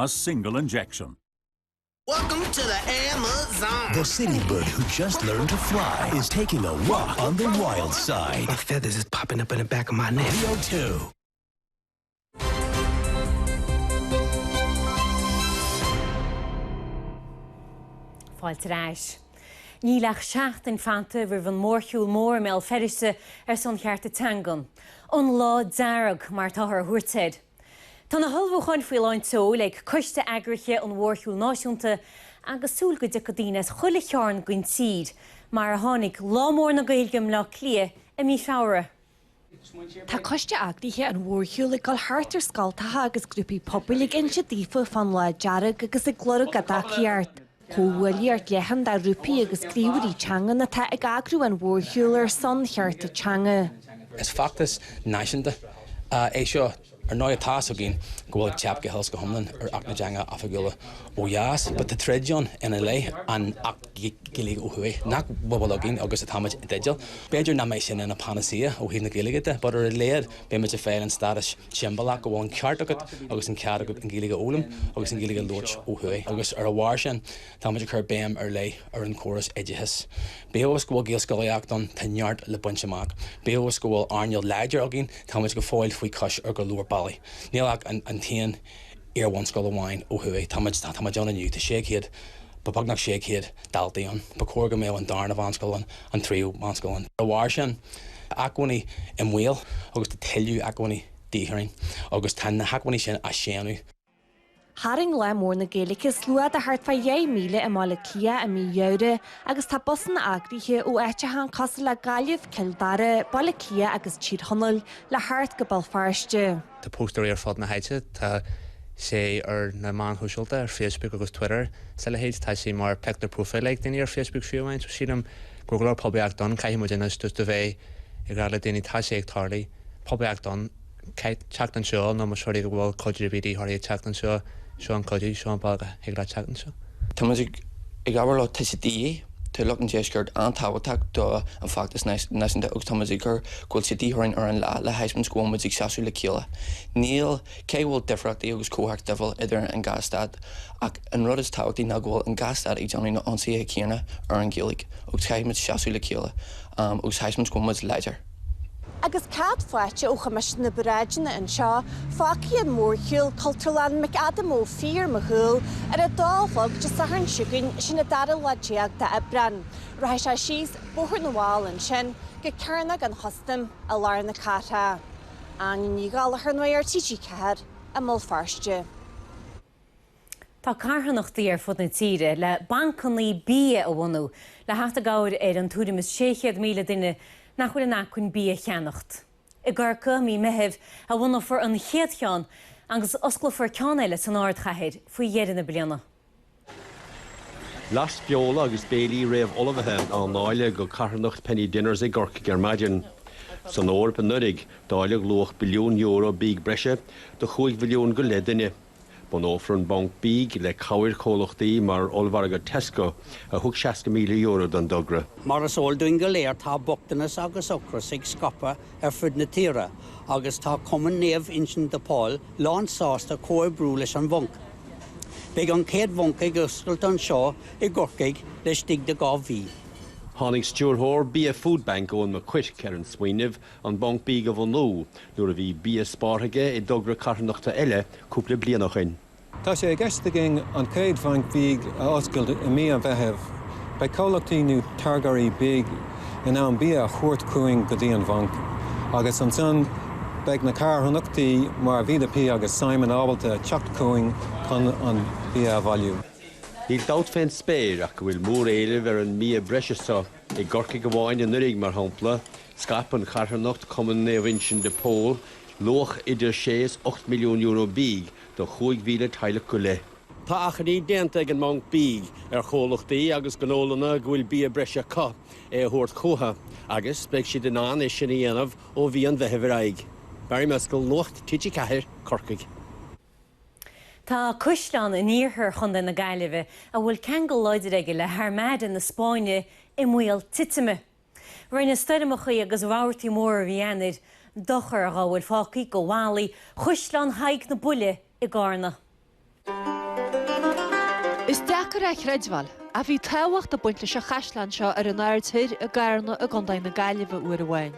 from a single injection. Welcome to the Amazon. The city bird who just learned to fly is taking a walk on the wild side. My feathers is popping up in the back of my neck. Leo 2. Fáilte ar ais. Níl ach seachtain fanta roimh an mórshiúl mór i mBéal Feirste ar son chearta teangan. An Lá Dearg, mar atáthar a thabhairt air. Tá na hullmhúcháin faoi lán tseoil ag coiste eagraithe an mhórshiúil náisiúnta agus súil go dtiocfaidh daoine as chuile chearn den tír, mar a tháinig Lá Mór na Gaeilge i mBleá Cliath i mí Feabhra. Tá coiste eagraithe an mhórshiúil ag dul thart ar scoltacha agus grúpaí pobail ag inse daofa fán Lá Dearg agus ag lorg a dtacaíocht. Comhghuaillíocht leathan de ghrúpaí agus gníomhairí teangan atá ag eagrú an mhórshiúil ar son chearta teanga. Is feachtas náisiúnta é seo. Ar ndóigh tá a fhios againn go bhfuil ag teip go huile is go hiomlán ar Acht na dTeangacha Oifigiúla ó dheas, but tá troid ann ina leith an Acht Gaeilge ó thuaidh, nach bhfuil againn agus atáimid i dteideal. B'fhéidir nach mbeidh sin ina panacea ó thaobh na Gaeilge de, but ar a laghad beimid ag fáil an stádas siombalach go bhfuil an ceart agat agus an cead agat an Ghaeilge a fhoghlaim agus an Ghaeilge a labhairt ó thuaidh. Agus ar a bharr sin, táimid ag cur béim ar leith ar an chóras oideachais. Bíodh is go bhfuil Gaelscolaíocht ann, tá neart le baint amach. Bíodh is go bhfuil earnáil láidir againn, táimid go fóill faoi chois ar go leor bealaí. Níl ach an t-aon iar-bhunscoil amháin ó thuaidh. Táimid, táimid ann inniu, tá 600, beagnach 600 daltaí ann. Ba chóir go mbeadh an darna mheánscoil ann, an tríú meánscoil ann. Ar a bharr sin, acmhainní i mbaol agus tá tuilleadh acmhainní de dhíth orainn agus tá na hacmhainní sin á séanadh. Tharraing Lá Mór na Gaeilge slua de thart fá 10,000 i mBaile Átha Cliath i mí Fheabhra agus tá busanna eagraithe ó áiteacha cosúil le Gaillimh, Cill Dara, Baile Átha Cliath agus Tír Chonaill le theacht go Béal Feirste. Tá póstaerí ar fud na háite, tá sé ar na meáin shóisialta, ar Facebook agus Twitter is a leithéid, tá sé mar pictiúr profile ag daoine ar Facebook fiú amháin, so sílim go bhfuil go leor poiblíocht ann, caithfidh muid anois just a bheith ag rá le daoine tá sé ag tarlú, poiblíocht ann, caith teacht anseo nó más rud é go bhfuil cuidiú ar bith de dhíth oraibh teacht anseo, seo an cuidiú, seo an bealach a thig leat teacht anseo. Tá muid ag obair leo, tá siad de dhíth, tá lucht an deiscirt an-tábhachtach do an feachtas náisiúnta agus tá muid ag cur go bhfuil siad de dhíth orainn ar an lá le thaispeáint go bhfuil muid ag seasamh le chéile. Níl, cé go bhfuil difríochtaí agus comhthéacs difriúil idir an dhá stát ach an rud is tábhachtaí ná go bhfuil an dhá stát ag déanamh na ionsaithe céanna ar an Ghaeilge agus caithfidh muid seasamh le chéile agus thaispeáint go bhfuil muid láidir. Agus cead faighte ó Choimisiún na bParáideanna anseo, fágfaidh an mórshiúl Cultúrlann McAdam Ó Fiaich ar mo chúl ar a dó a chlog Dé Sathairn seo chugainn, sin an dara lá déag d'Aibreán. Rachaidh sé síos Bóthar na bhFál ansin go Cearnóg an Chustaim i lár na cathrach. Áine Ní Ghallchóir, Nuacht TG4 i mBéal Feirste. Tá carthanachtaí ar fud na tíre le bancanna bia a bhunú le theacht i gcabhair ar an tuairim is 600,000 duine nach bhfuil in acmhainn bia a cheannacht. I gCorcaigh, mí Meithimh, a bhunófar an chéad cheann agus osclófar ceann eile san ardchathair faoi dheireadh na bliana. Lasfheola agus béilí réamh-ullmhaithe á ndáileadh ag carthanacht Penny Dinners i gCorcaigh ar maidin. San Eoraip anuraidh, dáileadh luach billiún euro bídh breise do chúig mhilliún go leith duine. Bunófar an banc bídh le cabhair comhlachtaí mar ollmhargadh Tesco, a thug €60,000 don dtogra. Mar is eol dúinn go léir tá bochtanas agus ocras ag scaipeadh ar fud na tíre agus tá Cumann Naomh Uinseann de Pól lán sásta comhoibriú leis an bhanc. Beidh an chéad bhanc ag oscailt anseo i gCorcaigh laistigh de 2 mhí. Tháinig Stiúrthóir Bia Foodbank, Eoin McQuirk, ar an smaoineamh an banc bídh a bhunú nuair a bhí bia spártha aige i dtogra carthanachta eile cúpla bliain ó shin. Tá sé i gceist againn an chéad bhanc bídh a oscailt i mí an Mheithimh. Beidh comhlachtaí nó táirgeoirí bídh in ann bia a thabhairt chugainn go dtí an bhanc agus ansan beidh na carthanachtaí mar V2P agus Simon ábalta teacht chugainn chun an bia a bhailiú. Níl dabht fén spéir ach go bhfuil mór-éileamh ar an mbia breise so. I gCorcaigh amháin anuraidh, mar shampla, scaip an charthanacht Cumann Naomh Uinseann de Pól luach idir sé is €8 milliún bídh do 5,000 teaghlach go leith. Tá achainí déanta ag an mBanc Bídh ar chomhlachtaí agus gnólanna go bhfuil bia breise acu é a thabhairt chucu agus beidh siad in ann é sin a dhéanamh ó mhí an Mheithimh ar aghaidh. Barry Mescall, Nuacht TG4, Corcaigh. Tá caisleán in iarthar Chontae na Gaillimhe a bhfuil ceangal láidir aige le hArmada na Spáinne i mbaol titime. Rinne stoirmeacha agus rabhartaí móra mhí Eanáir dochar dhá bhfuil fágtha de bhallaí Chaisleán Thaidhg na Buille i gCarna. Is deacair é a chreidbheáil, ach bhí tábhacht ag baint leis an chaisleán seo ar an Aird Thoir i gCarna i gContae na Gaillimhe uair amháin.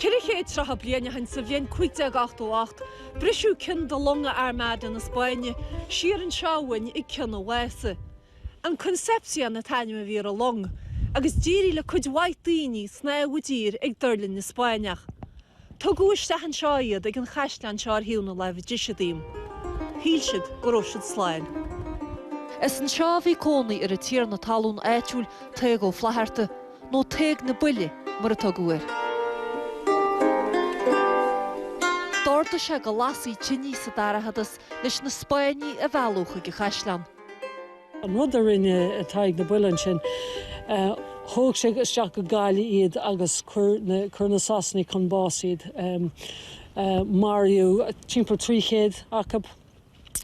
430 bliain ó shin, sa bhliain 1588, briseadh ceann de longa Armada na Spáinne siar anseo uainn ag Cionn an Mhása. An Concepción an t-ainm a bhí ar an long, agus d'éirigh le cuid mhaith daoine snámh i dtír ag duirling na Spáinneach. Tugadh isteach anseo iad ag an chaisleán seo ar thaobh na láimhe deise díom. Shíl siad go raibh siad slán. Is anseo a bhí cónaí ar an tiarna talún áitiúil Tadhg Ó Flaithearta, nó Tadhg na Buille mar a tugadh air. D'ordaigh sé go lasfaí tinidh sa dorchadas leis na Spáinnigh a mhealladh chuig an chaisleán. An rud a rinne Tadhg na Buille ansin, thóg sé isteach go Gaillimh iad agus chuir na Sasanaigh chun báis iad. Maraíodh timpeall 300 acu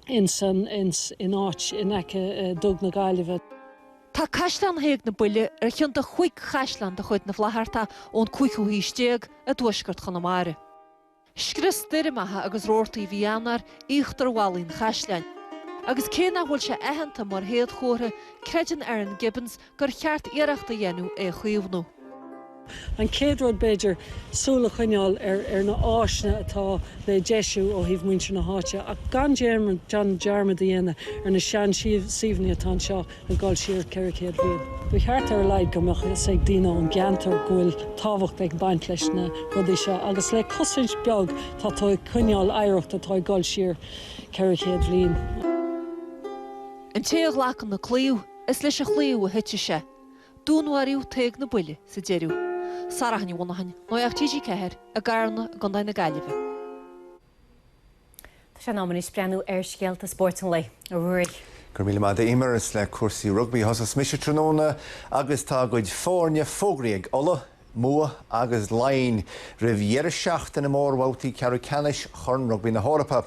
ins an in áit in aice Dug na Gaillimhe. Tá Caisleán Thaidhg na Buille ar cheann de chúig chaisleán de chuid na bhFlaitheartach ón cúigiú haois déag i dtuaisceart Chonamara. Scrios stoirmeacha agus rabhartaí mhí Eanáir íochtar bhallaí an chaisleáin. Agus cé nach bhfuil sé aitheanta mar shéadchomhartha, creideann Aaron Gibbons gur cheart iarracht a dhéanamh é a chaomhnú. An chéad rud, b'fhéidir, súil a choinneáil ar na áiseanna atá le deisiú ó thaobh muintir na háite, ach gan dearmad a dhéanamh ar na sean-suíomhanna atá anseo ag dul siar 400 bliain. Ba cheart ar a laghad go mbeadh fhios ag daoine ón gceantar go bhfuil tábhacht ag baint leis na rudaí seo agus le cosaint beag tá tú ag coinneáil oidhreacht atá ag dul siar 400 bliain. An té a ghlacann le claíomh, is leis an chlaíomh a thitfidh sé. Dúnmharaíodh Tadhg na Buille sa deireadh. Sarah Ní Mhonacháin, Nuacht TG4, i gCarna, i gContae na Gaillimhe. Tá sé in am anois breathnú ar scéalta spóirt an lae. A Ruairí. Go raibh míle maith agat a Eimear. Is le cúrsaí rugbaí a thosós mise tráthnóna agus tá a gcuid foirne fógraithe ag Ulaidh, Mumha agus Laighin roimh dheireadh seachtaine mór bhabhtaí ceathrú ceannais Chorn Rugbaí na hEorpa.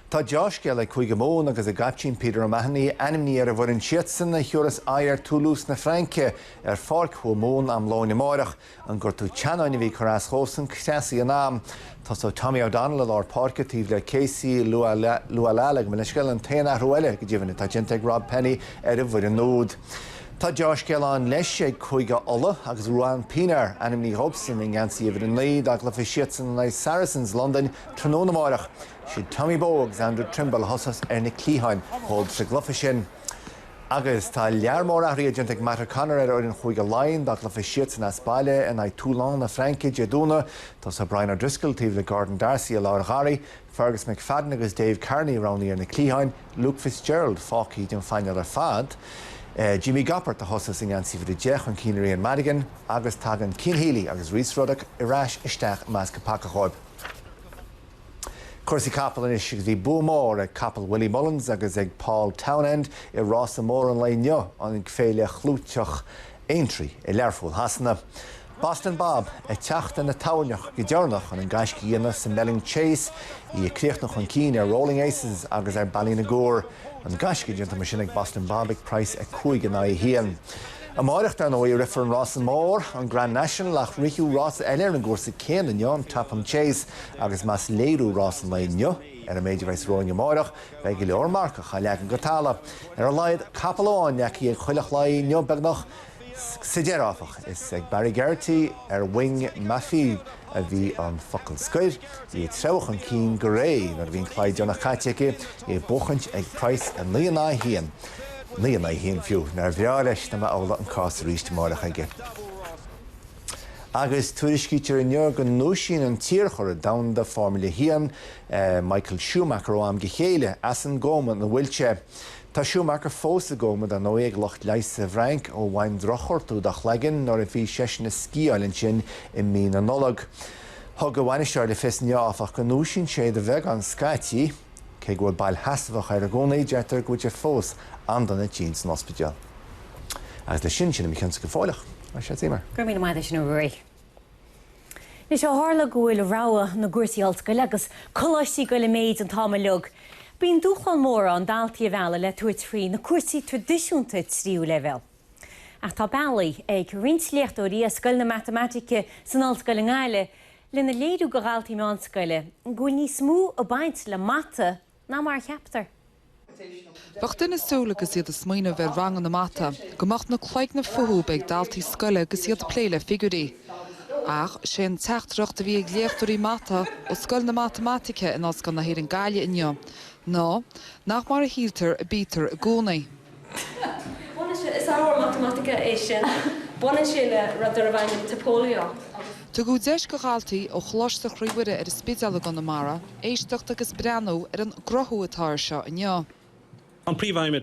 Tá deá-scéala ag Cúige Mumhan agus a gcaiptín Peter O'Mahony ainmnithe ar an bhfoireann siadsan a thiúrfas aghaidh ar Toulouse na Fraince ar Pháirc Thuamhumhan am lóin amáireach. An gortú teannáin a bhí ag cur as dhósan cneasaithe in am. Tosóidh Tommy O'Donnell i lár páirce taobh le Casey Lualaleg, gabh mo leithscéal, an t-aon athrú eile, go deimhin, atá déanta ag Rob Penney ar an bhfoireann úd. Tá deá-scéal ann leis ag Cúige Uladh agus Ruan Pienaar ainmnithe dhóibhsean i ngeansaí uimhir 9 dá gcluiche siadsan in aghaidh Saracens Londain tráthnóna amáireach. Siad Tommy Bowe agus Andrew Trimble a thosós ar na cliatháin dhóibh sa gcluiche sin. Agus tá lear mór athruithe déanta ag Matt O'Connor ar fhoireann Chúige Laighean dá gcluiche siadsan as baile in aghaidh Toulon na Fraince Dé Domhnaigh. Tosóidh Brian O'Driscoll taobh le Gordon D'Arcy i lár an gharraí, Fergus McFadden agus Dave Kearney roghnaithe ar na cliatháin, Luke Fitzgerald fágtha den phainéal ar fad. Jimmy Gopperth a thosós i ngeansaí uimhir 10 chun cinn ar Ian Madigan agus tagann Cian Healy agus Rhys Ruddock ar ais isteach i measc an phaca dhóibh. Cúrsaí capall anois agus bhí bua mór ag capall Willie Mullins agus ag Paul Townend i rása mór an lae inniu ag féile chlúiteach Aintree i Learpholl Shasana. Boston Bob ag teacht ina toirneach go deireanach chun an gaisce a dhéanamh sa Melling Chase, í ag críochnú chun cinn ar Rolling Aces agus ar Ballynagour. An gaisce déanta mar sin ag Boston Bob ag praghas 5 in aghaidh 1. Amáireach, dar ndóigh, rithfear an rása mór, an Grand National, ach ritheadh rása eile ar an gcúrsa céanna inniu, an Topham Chase, agus más léiriú rás an lae inniu ar an méid a bheas romhainn amáireach, beidh go leor marcach á leagan go talamh. Ar a laghad, capall amháin leagtha ag chuile chlaí inniu, beagnach. Sa deireadh, áfach, is ag Barry Geraghty ar Wing Mafeid a bhí an focal scoir. Í ag treabhadh chun cinn go réidh nuair a bhí an claí deireanach caite aici, í ag buachaint ag praghas 9 in aghaidh 1. 9 in aghaidh 1 fiú. Nár bhreá leis dá mbeadh amhlaidh an cás arís amáireach aige. Agus tuairiscítear inniu go ndúisíonn an t-iarchuradh domhanda Formula 1, Michael Schumacher ó am go chéile as an gcóma ina bhfuil sé. Tá Schumacher fós i gcóma, dar ndóigh, ag lucht leighis sa bhFrainc ó bhain drochghortú dá chloigeann nuair a bhí seisean ag sciáil ansin i mí na Nollag. Thug a bhainisteoir le fios inniu, áfach, go ndúisíonn sé de bheagán scaití. Cé go bhfuil bail sheasmhach air i gcónaí, deirtear go bhfuil sé fós an-dona tinn san ospidéal. Agus leis sin, sin é mo chionsa go fóilleach. Ar siad, Eimear. Go raibh míle maith agat, a Ruairí. Anois, ó tharla go bhfuil rogha na gcúrsaí ollscoile agus coláistí ag dul i méid an t-am uilig, bíonn dúshlán mór ann daltaí a mhealladh le tabhairt faoi na cúrsaí traidisiúnta tríú leibhéal. Ach tá bealaí ag roinnt léachtóirí i Scoil na Matamaitice san Ollscoil i nGaillimh lena léiriú do dhaltaí meánscoile go bhfuil níos mó ag baint le mata ná mar a cheaptar. Bheadh duine ag súil agus iad ag smaoineamh ar ranganna mata go mbeadh na cloigne fúthu ag daltaí scoile agus iad ag plé le figiúirí. Ach sé an teachtaireacht a bhí ag léachtóirí mata ó Scoil na Matamaitice in Ollscoil na hÉireann Gaillimh inniu ná nach mar a shíltear a bítear i gcónaí. Baineann sé, is ábhar matamaitice é sin, baineann sé le rud darbh ainm toipeolaíocht agus. Tugadh deis do dhaltaí ó Choláiste Chroí Mhuire ar an Spidéal i gConamara éisteacht agus breathnú ar an gcruthú atá ar seo inniu. An príomhaidhm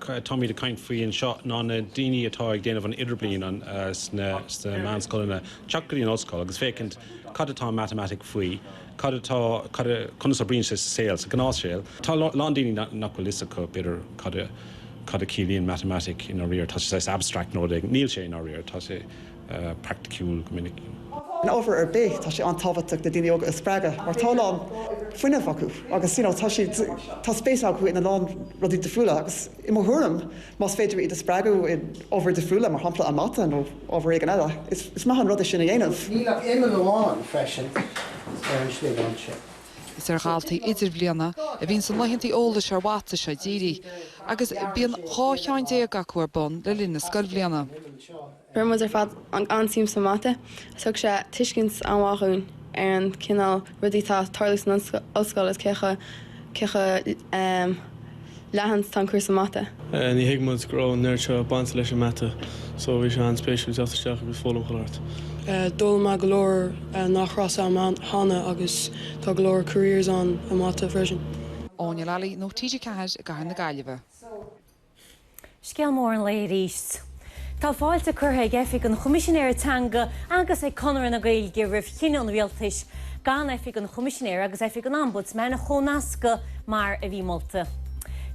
atáimid ag caint faoi anseo ná na daoine atá ag déanamh an idirbliain sna meánscoileanna teacht go dtí an ollscoil agus féachaint cad atá an matamaitic faoi, cad atá, cad a, conas oibríonn sé sa saol, sa ghnáthshaol. Tá a lán daoine nach bhfuil fhios acu, b'fhéidir, cad a, cad a chiallaíonn matamaitic i ndáiríre. Tá sé saghas abstract nó rud éigin. Níl sé i ndáiríre, tá sé praiticiúil go minic. In ábhar ar bith, tá sé an-tábhachtach na daoine óga a spreagadh mar tá a lán fuinnimh acu agus you know tá siad, tá spéis acu ina lán rudaí difriúla agus i mo thuairim más féidir iad a spreagadh in ábhair difriúla, mar shampla an mata nó ábhar éigin eile, is maith an rud é sin a dhéanamh. Níl ach imeall amháin freisin ar an sliogán sin. Is ar dhaltaí idirbhliana a bhíonns na laethanta eolais ar mhata seo dírithe agus bíonn 12 cheann acu ar bun le linn na scoilbhliana. Chuir muid ar fad an-suim sa mata agus thug sé tuiscint an-mhaith dhúinn ar an cineál rudaí atá ag tarlú san ollscoil agus cé chomh cé chomh leathan is atá an cúrsa mata. Ní thuig muid go raibh an oiread seo bainte leis an mata so bhí sé an-spéisiúil teacht isteach agus foghlaim chuile shórt. D'fhoghlaim mé go leor nach raibh a fhios agam cheana agus tá go leor careers ann i mata freisin. Áine Lally, Nuacht TG4 i gCathair na Gaillimhe. Scéal mór an lae arís. Tá fáilte curtha ag Oifig an Choimisinéara Teanga agus ag Conradh na Gaeilge roimh chinneadh an Rialtais gan Oifig an Choimisinéara agus Oifig an Ombudsman a chónascadh mar a bhí molta.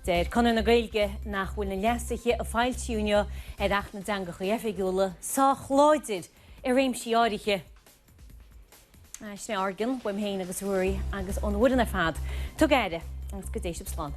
Deir Conradh na Gaeilge nach bhfuil na leasuithe a foilsíodh inniu ar Acht na dTeangacha Oifigiúla sách láidir i réimsí áirithe. Sin é ár gcion, uaim féin agus Ruairí agus ón bhfoireann ar fad. Tóg aire agus go dté sibh slán.